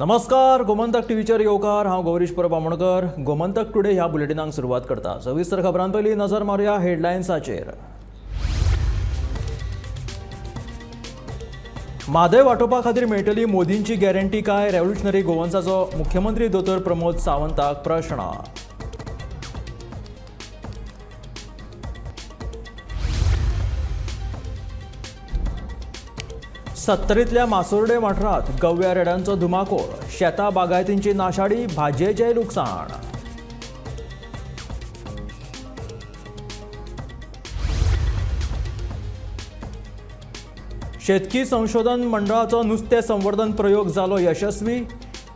नमस्कार, गोमंतक टीव्हीचेर येवकार. हांव गौरीश परब आमोणकर. गोमंतक टुडे ह्या बुलेटिनाक सुरवात करता. सविस्तर खबरां पयलीं नजर मारुया हेडलायन्साचेर. म्हादय वाटोवपा खातीर मेळटली मोदींची गॅरंटी काय? रेव्होल्युशनरी गोवन्साचो मुख्यमंत्री दोतोर प्रमोद सावंताक प्रश्न. सत्तरींतल्या मासोर्डे वाठारांत गव्या रेड्यांचो धुमाकूळ. शेतां बागायतींची नाशाडी, भाजयेचेंय लुकसाण. शेतकी संशोधन मंडळाचो नुस्तें संवर्धन प्रयोग जालो यशस्वी.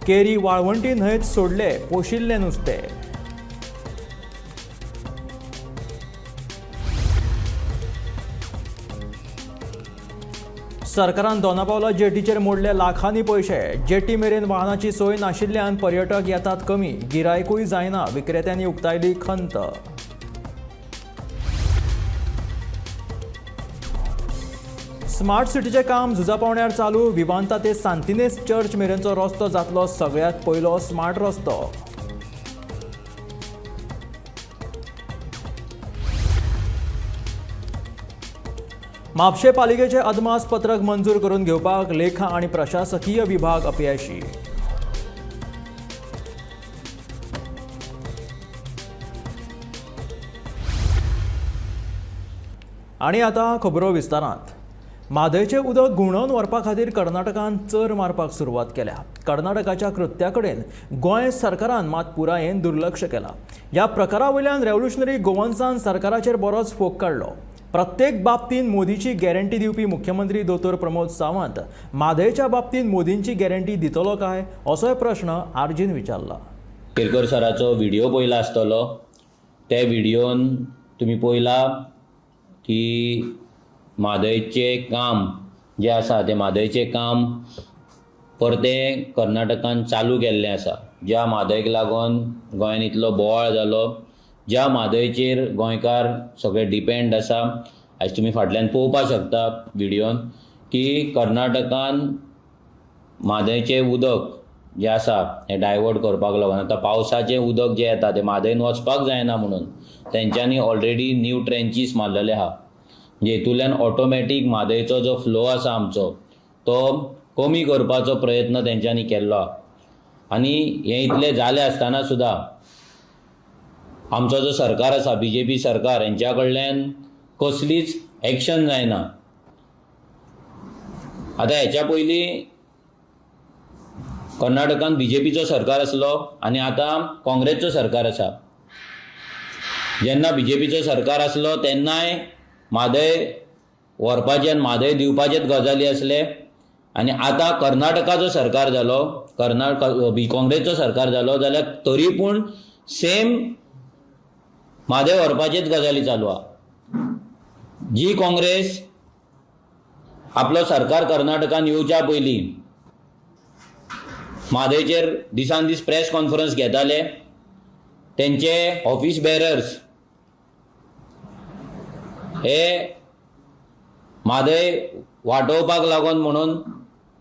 केरी वाळवंटी न्हंयेत सोडले पोशिल्लें नुस्तें. सरकारान दोनापावला जेटीचेर मोडले लाखांनी पयशे. जेटी मेरेन वाहनाची सोय नाशिल्ल्यान पर्यटक येतात कमी, गिरायकूय जायना, विक्रेत्यांनी उक्तायली खंत. स्मार्ट सिटीचें काम झुजा पावण्यार चालू. विवांता ते सांतिनेस चर्च मेरेनचो रस्तो जातलो सगळ्यांत पयलो स्मार्ट रस्तो. म्हापशें पालिकेचें अदमास पत्रक मंजूर करून घेवपाक लेखा आनी प्रशासकीय विभाग अपयशी. आनी आतां खबरो विस्तारांत. म्हादयचें उदक घुंवडावन व्हरपा खातीर कर्नाटकान चर मारपाक सुरवात केल्या. कर्नाटकाच्या कृत्या कडेन गोंय सरकारान मात पुरायेन दुर्लक्ष केलां. ह्या प्रकारा वयल्यान रेव्होल्युशनरी गोवन्सान सरकाराचेर बरोच फोग काडलो. प्रत्येक बाबतींत मोदीची गॅरंटी दिवपी मुख्यमंत्री दोतोर प्रमोद सावंत म्हादयच्या बाबतींत मोदींची गॅरंटी दितलो काय, असोय प्रश्न आरजीन विचारला. केरकर सराचो व्हिडिओ पळयला आसतलो. त्या व्हिडियोन तुमी पळयला की म्हादयचें काम जें आसा तें म्हादयचें काम परतें कर्नाटकान चालू केल्लें आसा. ज्या म्हादयक लागून गोंयान इतलो बोवाळ जालो, ज्या म्हादयचेर गोंयकार सगळे डिपेंड आसा, आयज तुमी फाटल्यान पळोवपाक शकता व्हिडियोन की कर्नाटकान म्हादयचें उदक जें आसा हें डायवर्ट करपाक लागून आतां पावसाचें उदक जें येता तें म्हादयन वचपाक जायना म्हणून तेंच्यांनी ऑलरेडी न्यू ट्रेंचीस मारलेले आहा. म्हणजे हितूंतल्यान ऑटोमॅटीक म्हादयचो जो फ्लो आसा आमचो तो कमी करपाचो प्रयत्न तेंच्यांनी केल्लो आहा. आनी हें इतलें जालें आसतना सुद्दां आमचो जो सरकार आसा, बी जे पी सरकार, हेंच्या कडल्यान कसलीच एक्शन जायना. आतां हेच्या पयलीं कर्नाटकान बी जे पीचो सरकार आसलो आनी आतां काँग्रेसचो सरकार आसा. जेन्ना बी जे पीचो सरकार आसलो तेन्नाय म्हादय व्हरपाचें आनी म्हादय दिवपाचेच गजाली आसले, आनी आतां कर्नाटकाचो सरकार जालो, काँग्रेसचो सरकार जालो जाल्यार तरी पूण सेम म्हादय व्हरपाचेच गजाली चालू आहा. जी काँग्रेस आपलो सरकार कर्नाटकान येवच्या पयलीं म्हादयचेर दिसान दीस प्रेस कॉन्फरन्स घेताले, तेंचे ऑफिस बेरर्स हे म्हादय वाटोवपाक लागून म्हणून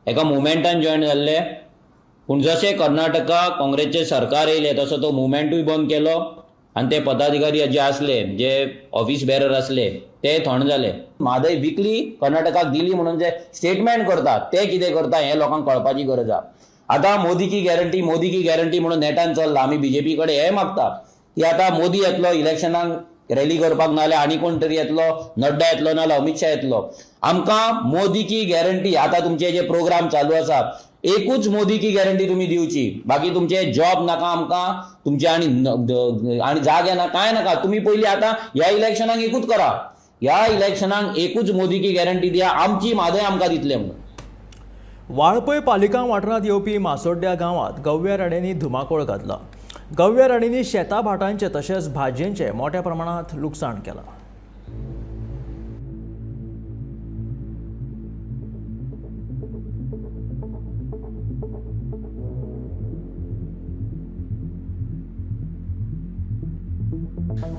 एका मुवमेंटान जॉयन जाल्ले. पूण जशें कर्नाटका काँग्रेसचें सरकार येयलें तसो तो मुवमेंटूय बंद केलो आनी ते पदाधिकारी जे आसले, जे ऑफिस बेरर आसले, ते थंड जाले. म्हादय विकली, कर्नाटकाक दिली म्हणून जे स्टेटमेंट करता ते कितें करता हें लोकांक कळपाची गरज आहा. आतां मोदी की गॅरंटी, मोदी की गॅरंटी म्हणून नेटान चल्ला. आमी बी जे पी कडेन हें मागता की आतां मोदी येतलो इलेक्शनाक रॅली करपाक, नाजाल्यार आनी कोण तरी येतलो, नड्डा येतलो, नाजाल्यार अमित शाह येतलो. आमकां मोदी की गॅरंटी, आतां तुमचे जे प्रोग्राम चालू आसा एकूच मोदी की गॅरंटी तुमी दिवची, बाकी तुमचे जॉब नाका आमकां, तुमचे आनी जागे ना, कांय नाका. तुमी पयलीं आतां ह्या इलेक्शनाक एकूच करा, ह्या इलेक्शनाक एकूच मोदी की गॅरंटी दिया, आमची म्हादय आमकां दितले म्हणून. वाळपय पालिका वाठारांत येवपी मासोड्ड्या गांवांत गव्या रेड्यांनी धुमाकूळ घातला. गव्या रेड्यांनी शेतां भाटांचें तशेंच भाजयेंचें मोट्या प्रमाणांत लुकसाण केलां.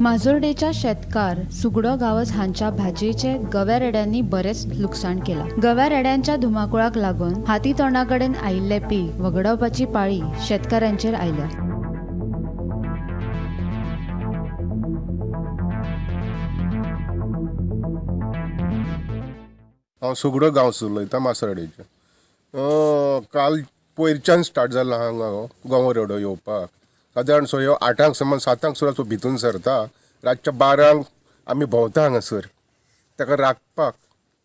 माजोर्डेच्या शेतकार सुगडो गांवस हांच्या भाजयेचे गव्या रेड्यांनी बरेंच लुकसाण केलां. गव्या रेड्यांच्या धुमाकुळाक लागून हाती तोंडा कडेन आयिल्लें पीक वगडावपाची पाळी शेतकारांचेर आयल्या. हांव सुगडो गांवस उलयतां मासोर्डेचे. काल पयरच्यान स्टार्ट जाला हांगा गंवो रेडो येवपाक. सादारण सो ह्यो 8 समज 7 सुद्दां भितून सरता. रातच्या 12 आमी भोंवता हांगासर ताका राखपाक.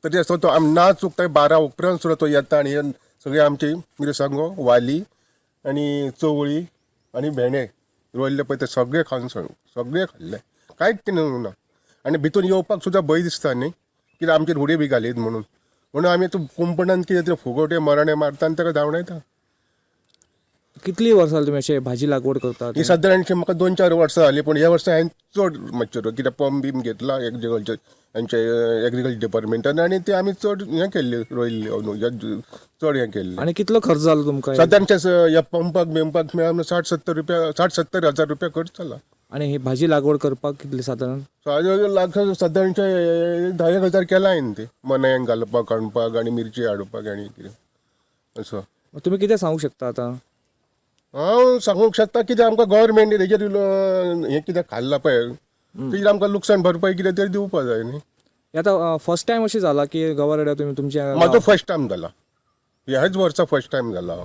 तरी आसतना तो आमी ना चुकता 12 उपरांत सुद्दां तो येता आनी हे सगळे आमची मिरसांगो, वाली आनी चवळी आनी भेंडे रोयल्ले पळय ते सगळे खावन सगळे खाल्ले, कांयच कितें ना. आनी भितून येवपाक सुद्दां भंय दिसता न्ही, कित्याक आमचेर उडी बी घालीत म्हणून. म्हणून आमी तो कुंपणान कितें तरी फुगोटे मराणे मारता आनी ताका धांवडायता. कितली वर्सां तुमी अशें भाजी लागवड करतात? ही सादारणशी म्हाका 2-4 वर्सां जालीं, पूण ह्या वर्सा हांवें चड मातशें कित्याक पंप बीम घेतला एग्रीकल्चर आमचे एग्रीकल्चर डिपार्टमेंटान आनी ते आमी चड हें केल्लें, रोयल्लें चड हें केल्लें. आनी कितलो खर्च जालो तुमकां? सादारणशें ह्या पंपाक बिंपाक मेळून 60-70 रुपया, 60-70 हजार रुपया खर्च जाला. आनी ही भाजी लागवड करपाक कितली सादारण? लाख सादारणशें 10 हजार केला हांवें ते मनायन घालपाक, काडपाक आनी मिरची हाडपाक आनी कितें असो. तुमी कितें सांगूंक शकता आतां? हांव सांगूंक शकता कितें आमकां गव्हर्मेंट हेजेर हें कितें खाल्लां पळय तेजेर आमकां लुकसाण भरपाई कितें तरी दिवपा जाय न्ही. आतां फर्स्ट टायम अशें जाला की गवा रेड्या तुमी तुमच्या? म्हाजो फर्स्ट टायम जाला, ह्याच वर्सा फर्स्ट टायम जाला.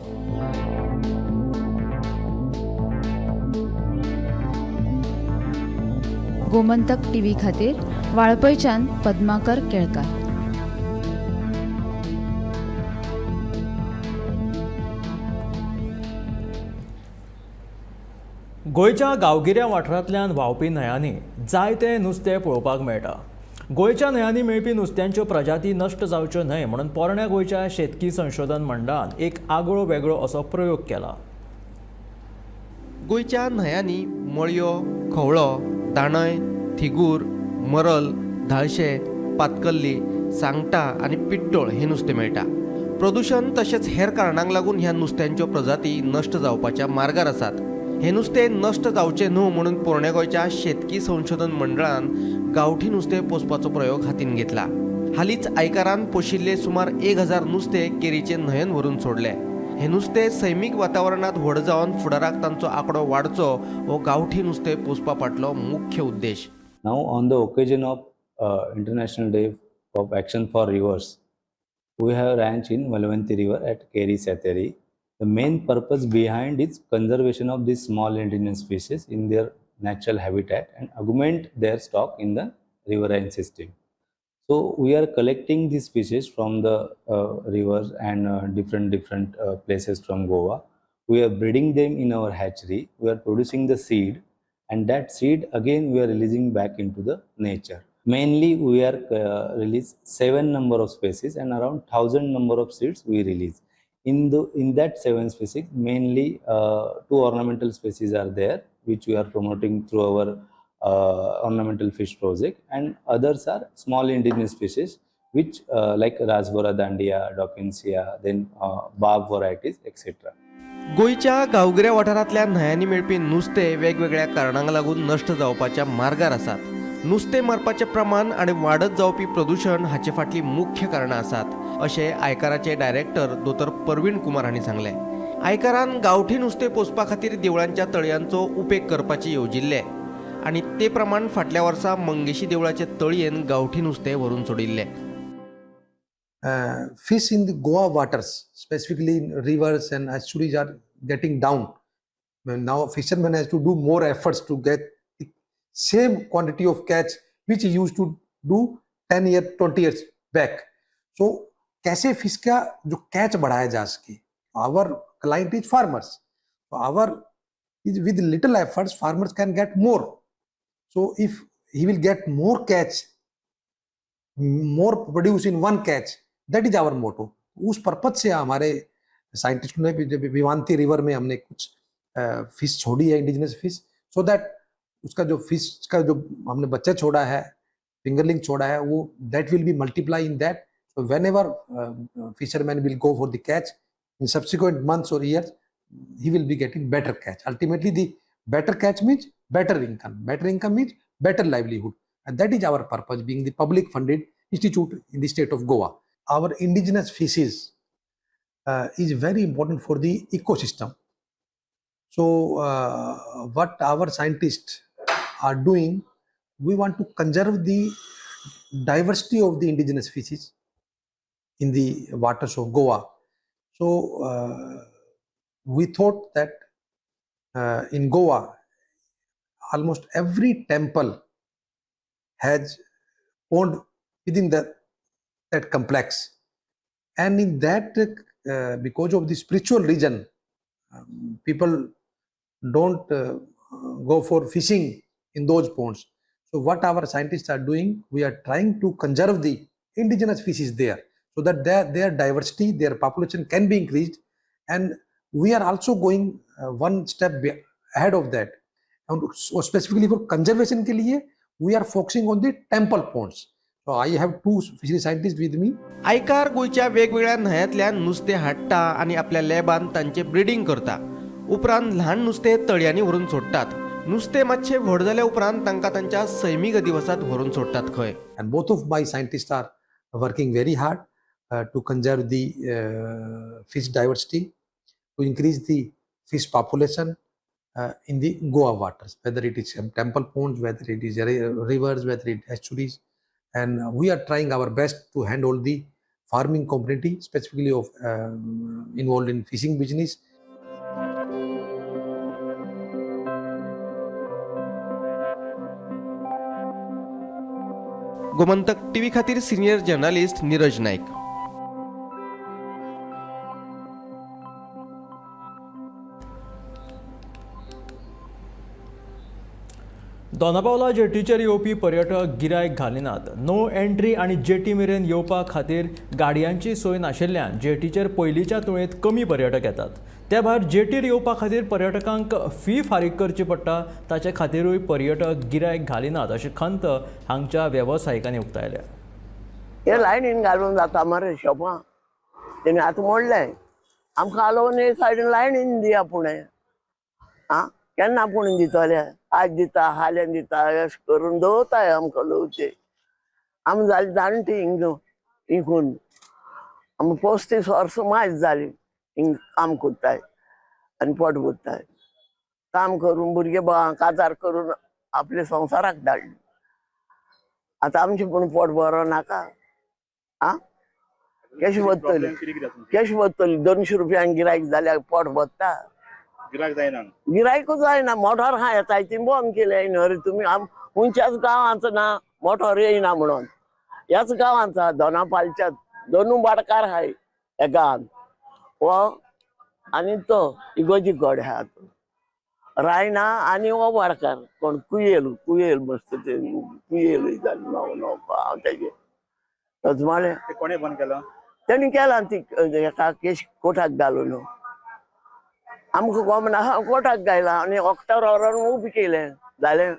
गोमंतक टीव्ही खातीर वाळपयच्यान पद्माकर केळकार. गोंयच्या गांवगिऱ्या वाठारांतल्यान व्हांवपी न्हंयांनी जायते नुस्तें पळोवपाक मेळटा. गोंयच्या न्हंयांनी मेळपी नुस्त्यांच्यो प्रजाती नश्ट जावच्यो न्हय म्हणून पोरण्या गोंयच्या शेतकी संशोधन मंडळान एक आगळो वेगळो असो प्रयोग केला. गोंयच्या न्हंयांनी मळयो, खवळो, दाणय, थिगूर, मरल, धाळशे, पातकल्ली, सांगटां आनी पिट्टोळ हें नुस्तें मेळटा. प्रदुशण तशेंच हेर कारणांक लागून ह्या नुस्त्यांच्यो प्रजाती नश्ट जावपाच्या मार्गार आसात. हें नुस्तें नश्ट जावचें न्हू म्हणून पोरण्या गोंयच्या शेतकी संशोधन मंडळान गांवठी नुस्तें पोसपाचो प्रयोग हातीन घेतला. हालींच आयकारान पोशिल्ले सुमार 1000 नुस्तें केरीचे न्हंयेन व्हरून सोडलें. हें नुस्तें सैमीक वातावरणांत व्हड जावन फुडाराक तांचो आंकडो वाडचो हो गांवठी नुस्तें पोसपा फाटलो मुख्य उद्देश. Now on the occasion of International Day of Action for Rivers, we have ranch in Valvanti River at Keri Sateri. The main purpose behind is conservation of these small indigenous species in their natural habitat and augment their stock in the riverine system. So we are collecting these species from the rivers and different places from Goa. We are breeding them in our hatchery. We are producing the seed, and that seed again we are releasing back into the nature. Mainly we are release 7 number of species and around 1000 number of seeds we release. In that 7 species, mainly 2 ornamental species are there, which we are promoting through our ornamental fish project, and others are small indigenous species, which like Rasbora dandia, Dawkinsia, then barb varieties, etc. गोंयच्या गांवगिऱ्या वाठारांतल्या न्हंयांनी मेळपी नुस्तें वेगवेगळ्या कारणांक लागून नश्ट जावपाच्या मार्गार आसात. नुस्तें मारपाचें प्रमाण आनी वाडत जावपी प्रदुशण हाचे फाटलीं मुख्य कारणां आसात अशें आयकाराचे डायरेक्टर दोतोर परवीण कुमार हांणी सांगलें. आयकारान गांवठी नुस्तें पोसपा खातीर देवळांच्या तळयांचो उपेग करपाचें येवजिल्लें आनी ते प्रमाण फाटल्या वर्सा मंगेशी देवळाचे तळयेन गांवठी नुस्तें व्हरून सोडिल्लें. Fish in the Goa waters, specifically in rivers and estuaries, are getting down. Now fishermen has to do more efforts to get the same quantity of catch which he used to do 10 years, 20 years back. So कैसे fish का जो catch बढ़ाया जा सके? Our client is farmers. So our is with little efforts farmers can get more. So if he will get more catch, more produce in one catch, that is our motto. उस purpose से हमारे scientist ने भी विवांती river में हमने कुछ fish छोड़ी है, indigenous fish, so that उसका जो फिश का जो हमने बच्चा छोड़ा है, फिंगरलिंग छोड़ा है, वो that will be multiply in that. So whenever fisherman will go for the catch in subsequent months Aur years, he will be getting better catch. Ultimately the better catch means better income, better income means better livelihood. And that is our purpose, being the public funded institute in the state of Goa. Our indigenous fishes is very important for the ecosystem. So what our scientists are doing, we want to conserve the diversity of the indigenous fishes in the waters of Goa. So we thought that in Goa, almost every temple has pond within that complex, and in that because of the spiritual reason, people don't go for fishing in those ponds. So what our scientists are doing, we are trying to conserve the indigenous fishes there so that their diversity, their population can be increased. And we are also going one step ahead of that. And so specifically for conservation K लिए, we are focusing on the temple ponds. So I have two fishery scientists with me. आयकार गोंयच्या वेगवेगळ्या न्हंयांतल्यान नुस्तें हाडटा आनी आपल्या लॅबान तांचें breeding करता. उपरांत ल्हान नुस्तें तळयांनी व्हरून सोडटात. नुस्तें मातशें व्हड जाल्या उपरांत तांकां तांच्या सैमीक अधिवासांत व्हरून सोडटात खंय. And both of my scientists are working very hard to conserve the fish diversity, to increase the fish population in the Goa waters, whether it is temple ponds, whether it is rivers, whether it is estuaries. And we are trying our best to handle the farming community, specifically of involved in fishing business. Gomantak TV खातीर senior journalist Niraj Naik. Dona Paula जेटीचेर येवपी पर्यटक गिरायक घालिनात. No entry आनी jetty मेरेन येवपा खातीर गाडयांची सोय नाशिल्ल्यान जेटीचेर पयलींच्या तुळेंत कमी पर्यटक येतात. ते भायर जेटीर येवपा खातीर पर्यटकांक फी फारीक करची पडटा, ताचे खातीरूय पर्यटक गिरायक घालिनात अशी खंत हांगच्या वेवसायिकांनी उक्तायल्या. हे लायनीन घालून जाता मरे शॉपां, तेणी आतां मोडलें आमकां आलोवन हे सायडीन लायनीन दिया पुणें. आं केन्ना पूण दितले, आज दिता हाल्यान दिता अशें करून दवरताय आमकां लोवचे. आमी जाली जाणटी हिंग इकून आमी 35 वर्सां मायज जाली हिंग काम करताय आनी पोट भरताय. काम करून भुरगे काजार करून आपले संवसाराक धाडली. आतां आमचें पूण पोट बरो नाका. आं केश भरतली, केश भरतली 200 रुपयांक गिरायक जाल्यार पोट भरता. गिरायक जायना, गिरायकूच जायना. मोटर हा येताय ती बंद केले न्हय रे तुमी. खंयच्याच गांवांत ना मोटर येयना म्हणून ह्याच गांवांत दोनापालच्या दोनू बाडकार आहाय ह्या गांवांत, हो आनी तो इगोजी गड आहा रायना आनी हो वाडकार कोण कुयेल, कुयेल मस्त ते कुयेल जालें नांव नांव हांव तेजें अजमाळे. कोणें बंद केलां? तेणी केलां ती हेका केश कोटाक घालून. आमकां कोम ना कोटाक घायला आनी ऑक्टर व्हरोन उबें केलें जालें.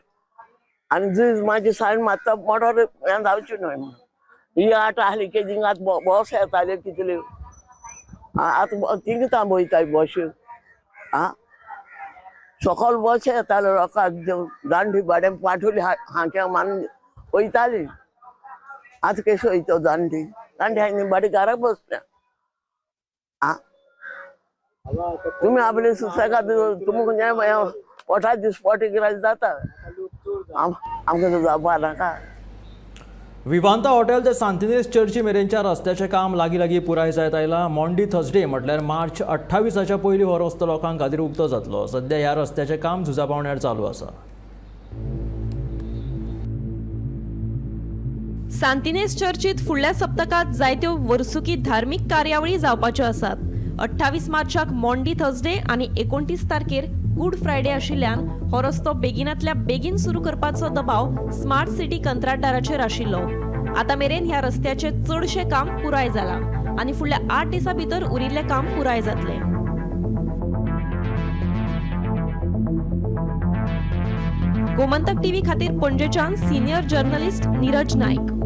आनी जुईज म्हाजी सायन मारता मोटर हें जावचें न्हय म्हणून. ही आट आहली की थिंगा आतां बस येताल्यो कितल्यो, आतां थिंगा वयताय बस. आं सकल बस येताल्यो लोकांक जाणटी भाडें पाठवली हांक्या मारून वयताली. आतां कशें वयता जाणटी, जाणटी आनी भाडें घरा बसल्या. आं तुमी आपले सुसेगाद तुमकां पोटा दीस पोट गिरायक जाता, आमकां जावपा नाका. विवांता हॉटेल ते सांतिनेज चर्ची मेरेनच्या रस्त्याचें काम लागीं लागीं पुराय जायत आयलां. मॉन्डी थर्सडे म्हटल्यार मार्च 28 पयलीं हो रस्तो लोकांक खातीर उक्तो जातलो. सद्या ह्या रस्त्याचें काम झुजा पावण्यार चालू आसा. सांतिनेज चर्चीत फुडल्या सप्तकांत जायत्यो वर्सुकी धार्मीक कार्यावळी जावपाच्यो आसात. 28 मार्चाक मॉन्डी थर्सडे आनी 29 तारखेर गुड फ्रायडे आशिल्ल्यान हो रस्तो बेगिनातल्या बेगीन सुरू करपाचो दबाव स्मार्ट सिटी कंत्राटदाराचेर आशिल्लो. आतां मेरेन ह्या रस्त्याचें चडशें काम पुराय जालां आनी फुडल्या 8 दिसां भितर उरिल्लें काम पुराय जातलें. गोमंतक टीव्ही खातीर पणजेच्यान सिनियर जर्नलिस्ट नीरज नाईक.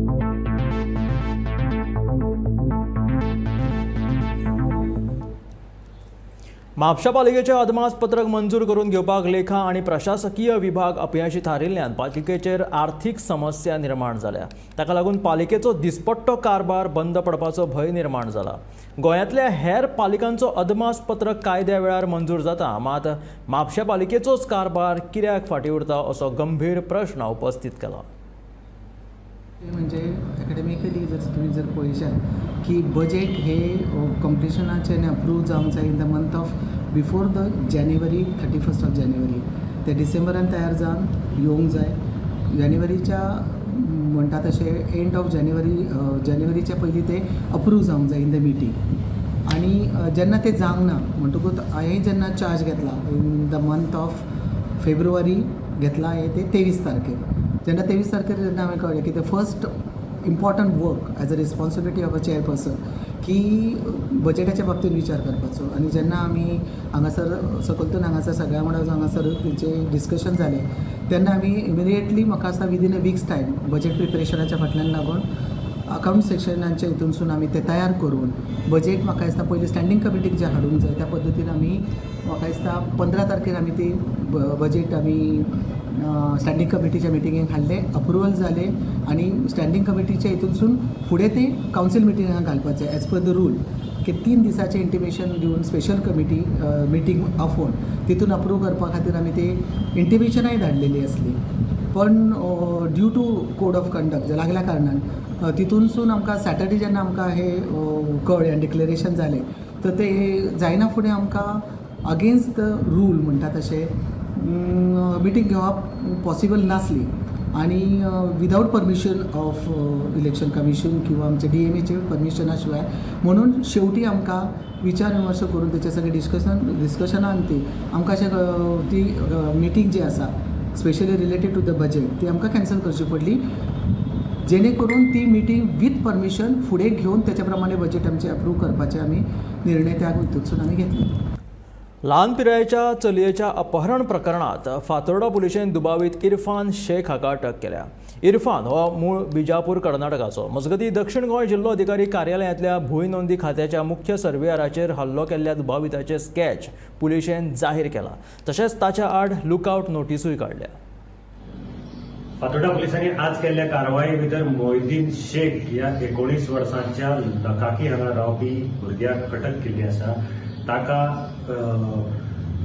म्हापशा पालिकेचें अदमासपत्रक मंजूर करून घेवपाक लेखा आनी प्रशासकीय विभाग अपयशी थारिल्ल्यान पालिकेचेर आर्थीक समस्या निर्माण जाल्या. ताका लागून पालिकेचो दिसपट्टो कारभार बंद पडपाचो भंय निर्माण जाला. गोंयांतल्या हेर पालिकांचो अदमासपत्रक कायद्या वेळार मंजूर जाता, मात म्हापशा पालिकेचोच कारभार कित्याक फाटीं उरता असो गंभीर प्रश्न उपस्थित केला. म्हणजे एकाडेमिकली जर तुमी जर पळयशात की बजेट हे कॉम्पिटिशनाचे आनी अप्रूव जावंक जाय in the month of before the January 31st of January. ते डिसेंबरान तयार जावन येवंक जाय. जानेवारीच्या म्हणटा तशें एंड ऑफ जानेवारी, जानेवारीच्या पयलीं ते अप्रूव जावंक जाय इन the meeting. आनी जेन्ना ते जावंक ना म्हणटकूच हांवें जेन्ना चार्ज घेतला in the month of February घेतला हांवें ते 23 तारखेर, जेन्ना 23 तारखेर जेन्ना हांवें कळ्ळें की the first important work as a responsibility of a chairperson की बजेटाच्या बाबतींत विचार करपाचो. आनी जेन्ना आमी हांगासर सकलतून हांगासर सगळ्या वांगडा हांगासर तेचें डिस्कशन जालें तेन्ना आमी इमिडिएटली म्हाका दिसता within a week's time budget प्रिपरेशनाच्या फाटल्यान लागून अकावंट सेक्शनाच्या हितूनसून आमी तें तयार करून बजेट म्हाका दिसता पयलीं स्टँडींग कमिटीक जें हाडूंक जाय त्या पद्दतीन आमी म्हाका दिसता 15 तारखेर आमी ती बजेट आमी स्टँडींग कमिटीच्या मिटिंगेक हाडलें, अप्रुवल जालें आनी स्टँडींग कमिटीच्या हितूनसून फुडें तें कावन्सील मिटिंगाक घालपाचें एज पर the rule की 3 दिसाचें इंटिमेशन दिवन स्पेशल कमिटी मिटींग आफोवन तितून अप्रूव करपा खातीर आमी ती इंटिमेशनाय धाडलेली आसली. पण due to code of conduct जे लागल्या कारणान तितूनसून आमकां सॅटर्डे जेन्ना आमकां हे कळ्ळें आनी डिक्लेरेशन जालें तर ते जायना फुडें आमकां अगेन्स्ट the rule म्हणटा तशें मिटींग घेवप पॉसिबल नासली आनी without permission of election commission किंवा आमच्या डीएमएचे परमिशना शिवाय, म्हणून शेवटी आमकां विचार विमर्श करून तेचे सगळे डिस्कशनान ती आमकां अशें ती मिटींग जी आसा specially related to the budget ती आमकां कॅन्सल करची पडली, जेणे करून ती मिटींग वीथ परमिशन फुडें घेवन तेच्या प्रमाणे बजेट आमचें अप्रूव करपाचें आमी निर्णय त्या हितूंतसून आमी घेतले. ल्हान पिरायेच्या चलयेच्या अपहरण प्रकरणात फातोर्डा पुलिशेन दुबावीत इरफान शेख हाका अटक केल्या. इरफान हो मूळ बिजापूर कर्नाटकाचो. मजगतीं दक्षिण गोंय जिल्लो अधिकारी कार्यालयांतल्या भूंय नोंदी खात्याच्या मुख्य सर्वेयराचेर हल्लो केल्ल्या दुबाविताचे स्कॅच पुलिशेन जाहीर केला, तशेंच ताच्या आड लुकआवट नोटिसूय काडल्या. फातोर्डा पुलिसांनी आज केल्ल्या कारवाये भितर मोहिद्दीन शेख ह्या 19 वर्सांच्या लकाकी हांगा रावपी भुरग्याक अटक केल्ली आसा. ताका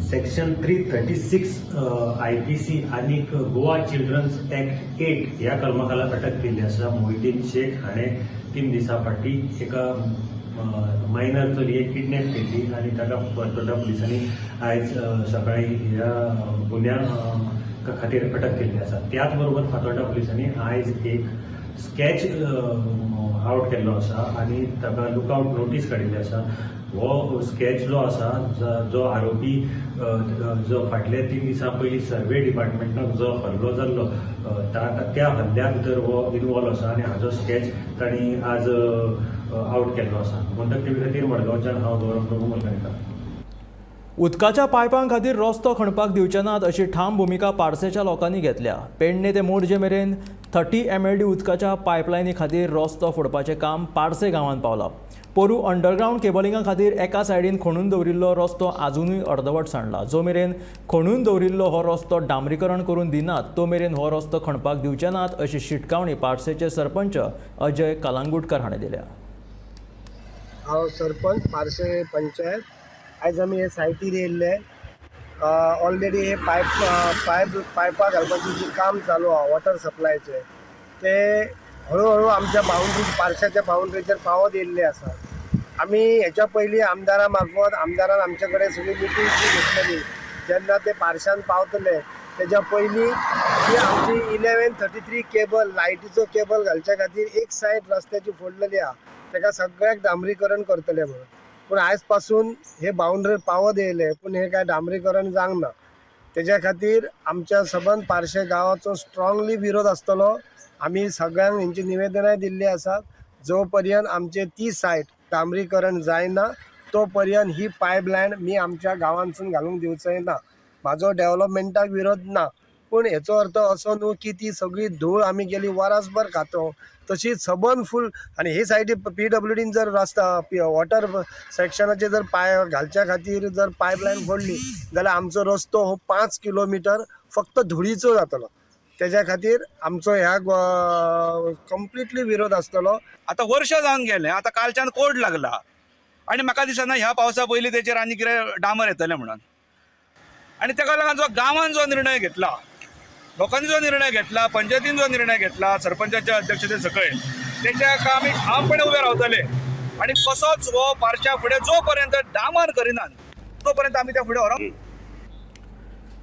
सेक्शन 336 IPC आनी गोवा चिल्ड्रन्स एक्ट 8 ह्या कलमा खाला अटक केल्ली आसा. मोहिद्दीन शेख हाणें 3 दिसां फाटीं एका मायनर चलयेक किडनॅप केल्ली आनी ताका फातोर्डा पुलिसांनी आयज सकाळीं ह्या गुन्या खातीर अटक केल्ली आसा. त्याच बरोबर फातोर्डा पुलिसांनी आयज एक स्कॅच आवट केल्लो आसा आनी ताका लुकआवट नोटीस काडिल्ली आसा. हो स्कॅच जो आसा, जो आरोपी जो फाटले 3 दिसां पयलीं सर्वे डिपार्टमेंटाक जो हल्लो जाल्लो त्या हल्ल्या भितर हो इनवॉल्व आसा आनी हाजो स्कॅच तांणी आज आवट केल्लो आसा. गोमंतक टीव्ही खातीर मडगांवच्यान हांव गौरव प्रभू मलकारीकार. उदकाच्या पायपां खातीर रस्तो खणपाक दिवचे नात अशी ठाम भुमिका पार्सेच्या लोकांनी घेतल्या. पेडणे ते मोरजे मेरेन 30 MLD उदकाच्या पायपलायनी खातीर रस्तो फोडपाचें काम पार्से गांवांत पावलां. पोरू अंडरग्रावंड केबलिंगा खातीर एका सायडीन खणून दवरिल्लो रस्तो आजुनूय अर्दवट सांडला. जो मेरेन खणून दवरिल्लो हो रस्तो डांबरीकरण करून दिनात तो मेरेन हो रस्तो खणपाक दिवचे नात अशी शिटकावणी पार्सेचे सरपंच अजय कलांगुटकर हाणें दिल्या. हांव सरपंच पार्से पंचायत. आयज आमी हे सायटीर येयल्ले. ऑलरेडी हे पायपां घालपाचें जें काम चालू आहा वॉटर सप्लायचें तें हळू हळू आमच्या बाउंड्री पार्शाच्या बाउंड्रीचेर पावत येयल्ले आसा. आमी हेच्या पयलीं आमदारा मार्फत आमदारान आमचे कडेन सगळी मिटींग घेतलेली. जेन्ना ते पार्शान पावतले तेज्या पयलीं ती आमची 1133 केबल लायटीचो केबल घालच्या खातीर एक सायड रस्त्याची फोडलेली आहा, तेका सगळ्याक डांबरीकरण करतले म्हणून. पूण आयज पासून हे बाउंड्रीर पावत येयले पूण हे काय डांबरीकरण जावंक ना. तेज्या खातीर आमच्या सबंद पार्शे गांवाचो स्ट्रांगली विरोध आसतलो. आमी सगळ्यांक हेंची निवेदनाय दिल्ली आसात. जो पर्यंत आमचे ती सायड डांबरीकरण जायना तो पर्यंत ही पायपलायन मी आमच्या गांवांतसून घालूंक दिवचो ना. म्हाजो डेवलपमेंटाक विरोध ना, पूण हेचो अर्थ असो न्हू की ती सगळी धूळ आमी गेली वरासभर खातो तशी सबंद फूल. आनी हे सायडी PWDन जर रस्ता वॉटर सेक्शनाचे जर पाय घालच्या खातीर जर पायपलायन फोडली जाल्यार आमचो रस्तो हो 5 किलोमिटर फक्त धुळीचो जातलो. तेज्या खातीर आमचो ह्या कंप्लिटली विरोध आसतलो. आतां वर्षां जावन गेलें, आतां कालच्यान कोड लागला आनी म्हाका दिसना ह्या पावसा पयलीं तेचेर आनी कितें डांबर येतलें म्हणून. आनी ताका लागून जो गांवान जो निर्णय घेतला, लोकांनी जो निर्णय घेतला, पंचायतीन जो निर्णय घेतला सरपंचाच्या अध्यक्षते सकयल, तेच्या आमी ठामपणे उबे रावतले आनी कसोच हो पारशा फुडें जो पर्यंत डांबर करिनात तो पर्यंत आमी त्या फुडें व्हरोंक.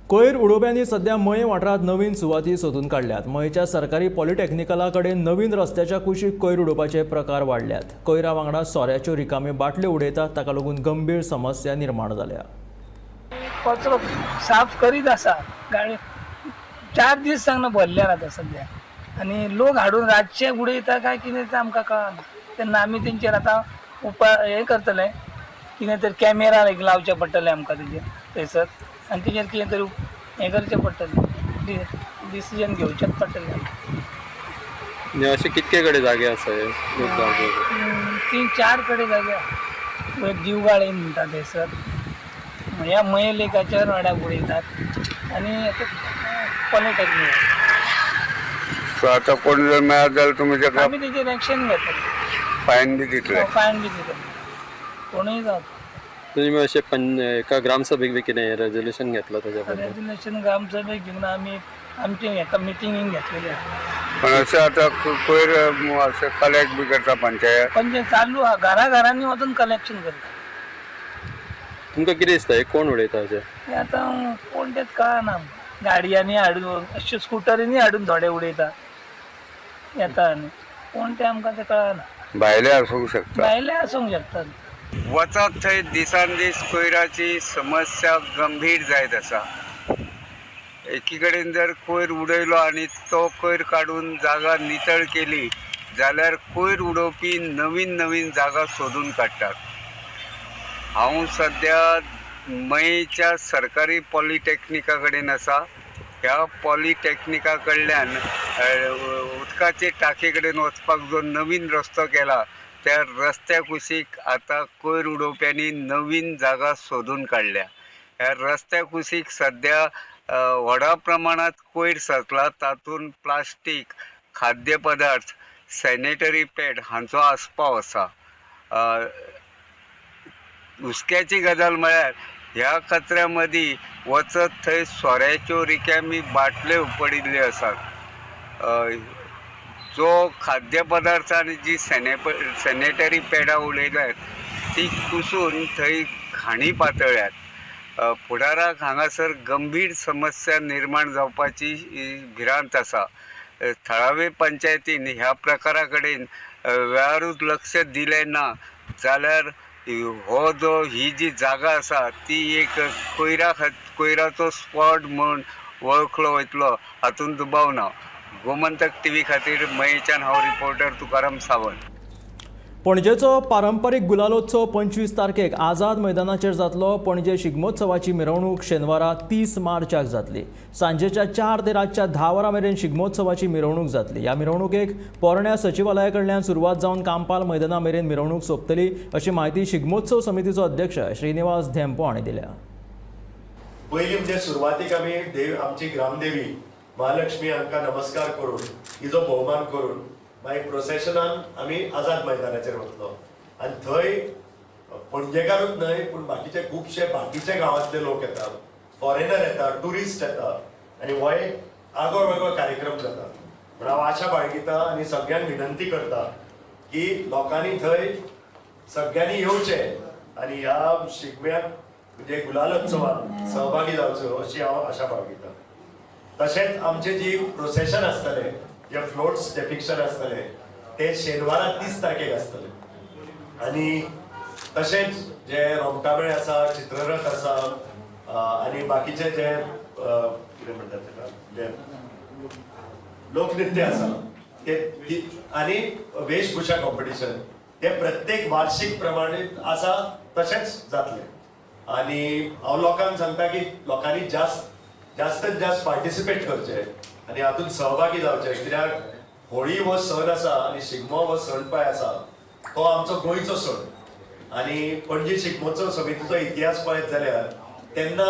कोयर उडोवप्यांनी सध्या मये वाठारांत नवीन सुवाती सोदून काडल्यात. मयेच्या सरकारी पॉलिटेक्निकला कडेन नवीन रस्त्याच्या कुशीक कोयर उडोवपाचे प्रकार वाडल्यात. कोयरा वांगडा सोऱ्याच्यो रिकाम्यो बाटल्यो उडयतात, ताका लागून गंभीर समस्या निर्माण जाल्या. कचरो साफ करीत आसा गाडी 4 दीस सांगना भरल्यार आतां सद्या आनी लोक हाडून रातचे उडयता काय कितें तें आमकां कळना. तेन्ना आमी तेंचेर आतां उपाय हें करतले, कितें तरी कॅमेरा एक लावचे पडटले आमकां तेजेर थंयसर आनी तेजेर कितें तरी हें करचें पडटलें, डिसिजन घेवचेंच पडटलें आमकां. अशे कितके कडेन जागे आसा हे लोक जावचे? 3-4 कडेन जागे आसा. दिवगाळीन म्हणटा थंयसर, ह्या मये लेकाच्या रोड्याक उडयतात आनी आतां पॉलिटेक्नीक. सो आतां कोण जर मेळत जाल्यार तुमी ताका आमी तेजेर एक्शन घेतले, फायन बी दितले? फायन बी दितले, कोणूय जावं. तुमी अशें एका ग्रामसभेक बी कितें रेजोल्युशन घेतला ताच्या बद्दल? रेजोल्युशन ग्रामसभेक घेवन आमी आमचे हेका मिटिंगींक घेतलेले आसा. पण अशें आतां कोयर अशें कलेक्ट बी करता पंचायत? पंचायत चालू आहा, घरा घरांनी वचून कलेक्शन करता. तुमकां कितें दिसता हे कोण उडयता अशें? हे आतां कोण तेंच कळना आमकां. गाडयांनी हाडून अशे स्कुटरींनी हाडून थोडे उडयता येता आनी कोण ते आमकां तें कळना. भायले आसूंक शकता? भायले आसूंक शकतात. वचत थंय दिसान दीस कोयराची समस्या गंभीर जायत आसा. एकी कडेन जर कोयर उडयलो आनी तो कोयर काडून जागा नितळ केली जाल्यार कोयर उडोवपी नवीन नवीन जागा सोदून काडटात. हांव सद्या मयेच्या सरकारी पॉलिटेक्निका कडेन आसा. ह्या पॉलिटेक्निका कडल्यान उदकाचे टाके कडेन वचपाक जो नवीन रस्तो केला त्या रस्त्या कुशीक आतां कोयर उडोवप्यांनी नवीन जागा सोदून काडल्या. ह्या रस्त्या कुशीक सद्या व्हडा प्रमाणांत कोयर साचला. तातूंत प्लास्टीक, खाद्य पदार्थ, सॅनिटरी पॅड हांचो आस्पाव आसा. हुस्क्याची गजाल म्हळ्यार ह्या कचऱ्या मदीं वचत थंय सोऱ्याच्यो रिकामी बाटल्यो पडिल्ल्यो आसात. जो खाद्य पदार्थ आनी जी सॅनिटरी पॅडां उडयल्यात ती कुसून थंय घाणी पातळ्ळ्यात. फुडाराक हांगासर गंभीर समस्या निर्माण जावपाची भिरांत आसा. थळावे पंचायतीन ह्या प्रकारा कडेन वेळारूच लक्ष दिलें ना जाल्यार हो जो ही जी जागा आसा ती एक कोयराचो स्पॉट म्हूण वळखलो वयतलो हातूंत दुबाव ना. गोमंतक टीव्ही खातीर मयेच्यान हांव रिपोर्टर तुकाराम सावंत. पणजेचो पारंपारीक गुलालोत्सव 25 तारखेक आझाद मैदानाचेर जातलो. पणजे शिगमोत्सवाची मिरवणूक शेनवारा 30 मार्चाक जातली. सांजेच्या 4 ते रातच्या 10 वरां मेरेन शिगमोत्सवाची मिरवणूक जातली. ह्या मिरवणुकेक पोरण्या सचिवालया कडल्यान सुरवात जावन कांपाल मैदाना मेरेन मिरवणूक सोंपतली अशी म्हायती शिगमोत्सव समितीचो अध्यक्ष श्रीनिवास धेंपो हांणी दिल्या. पयलीं म्हणजे सुरवातीक आमी आमची ग्रामदेवी महालक्ष्मी हांकां नमस्कार करून हिजो भोवमान करून मागीर प्रोसेशनान आमी आझाद मैदानाचेर वतलो आनी थंय पणजेकारूच न्हय पूण बाकीचे खुबशे बाकीचे गांवांतले लोक येता, फॉरेनर येता, ट्युरिस्ट येता आनी हो एक आगळो वेगळो कार्यक्रम जाता. म्हण हांव आशा बाळगिता आनी सगळ्यांक विनंती करता की लोकांनी थंय सगळ्यांनी येवचें आनी ह्या शिगम्याक म्हणजे गुलालोत्सवात सहभागी जावचो अशी हांव आशा बाळगिता. तशेंच आमचे जी प्रोसेशन आसतलें, जे फ्लोट्स डेपिक्शन आसतले ते शेनवारा 30 तारखेक आसतले आनी तशेंच जे रोमटामेळ आसा, चित्ररथ आसा आनी बाकीचे जे कितें म्हणटात ताका जे लोकनृत्य आसा ते आनी वेशभूषा कॉम्पिटिशन ते प्रत्येक वार्षिक प्रमाणे आसा तशेंच जातले. आनी हांव लोकांक सांगता की लोकांनी जास्त जास्तीत जास्त पार्टिसिपेट करचे आनी हातूंत सहभागी जावचे, कित्याक होळी हो सण आसा आनी शिगमो हो सण पळय आसा तो आमचो गोंयचो सण. आनी पणजी शिगमोत्सव समितीचो इतिहास पळयत जाल्यार तेन्ना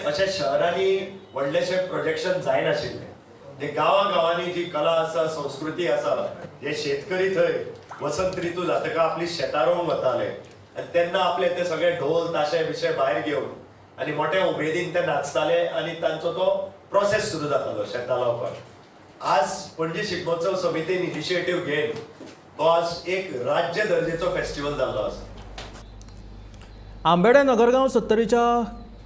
अशा शहरांनी व्हडलेशें प्रोजेक्शन जायनाशिल्लें. जे गांवां गांवांनी जी कला आसा, संस्कृती आसा, जे शेतकरी थंय वसंत ऋतू जातका आपली शेतां रोवंक वताले आनी तेन्ना आपले ते सगळे ढोल ताशे बिशे भायर घेवन आनी मोठ्या उमेदीन ते नाचताले आनी तांचो तो प्रोसेस सुरू जातालो शेतां लावपाक. आज पणजी शिगमोत्सव समितीन इनिशिएटीव घेवन तो आज एक राज्य दर्जेचो फेस्टिवल जाल्लो आसा. आंबेडे नगरगांव सत्तरीच्या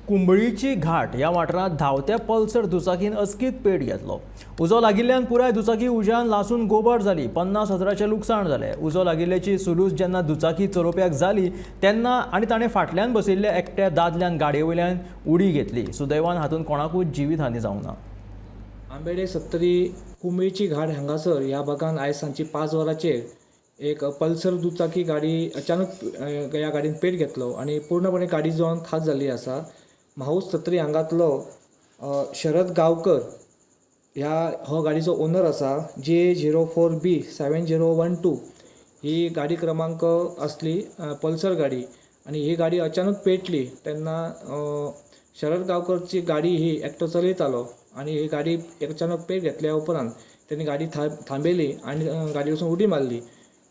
कुंबळीची घाट ह्या वाठारांत धांवत्या पल्सर दुचाकीन अचकीत पेट घेतलो. उजो लागिल्ल्यान पुराय दुचाकी उज्यान लासून गोबर जाली. 50,000चें लुकसाण जालें. उजो लागिल्ल्याची सुलूस जेन्ना दुचाकी चलोवप्याक जाली तेन्ना आनी ताणें फाटल्यान बशिल्ल्या एकट्या दादल्यान गाडये वयल्यान उडी घेतली. सुदैवान हातूंत कोणाकूच जिवीत हानी जावंक ना. आंबेडे सत्तरी कुंबळीची घाट हांगासर ह्या भागान आयज सांजची 5 वरांचेर एक पल्सर दुचाकी गाडी अचानक ह्या गाडयेन पेट घेतलो आनी पूर्णपणे गाडी जळोवन खाक जाल्ली आसा. म्हाऊस सत्तरी हांगातलो शरद गांवकर ह्या हो गाडीचो ओनर आसा. GA 04 B 7012 ही गाडी क्रमांक आसली, पल्सर गाडी, आनी ही गाडी अचानक पेटली तेन्ना शरद गांवकरची गाडी ही एकटो चलयतालो आनी ही गाडी अचानक पेट घेतल्या उपरांत तेणी गाडी थांबयली आनी गाडी वचून उडी मारली.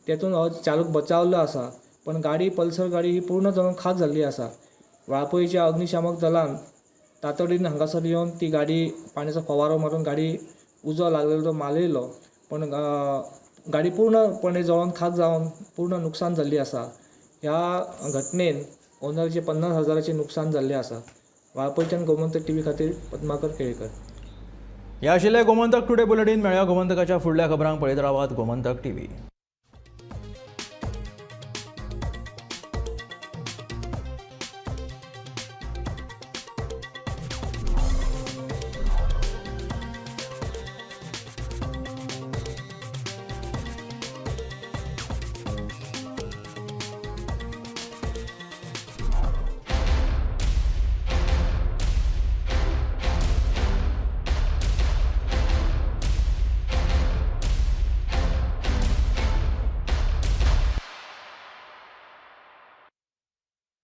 तेतून हो चालक बचावल्लो आसा, पण गाडी पल्सर गाडी ही पूर्ण जळोवन खाक जाल्ली आसा. वाळपयच्या अग्निशामक दलान तातडीन हांगासर येवन ती गाडी पाण्याचो फवारो मारून गाडी उजो लागलेलो तो मालयलो, पण गाडी पूर्णपणे जळोवन खाक जावन पूर्ण नुकसान जाल्ली आसा. ह्या घटनेन ओनरचे 50,000चें नुकसान जाल्लें आसा. वाळपयच्यान गोमंतक टीव्ही खातीर पद्माकर केळेकर. ह्या आशिल्लें गोमंतक टुडे बुलेटीन. मेळया गोमंतकाच्या फुडल्या खबरांक. पळयत रावात गोमंतक टीव्ही.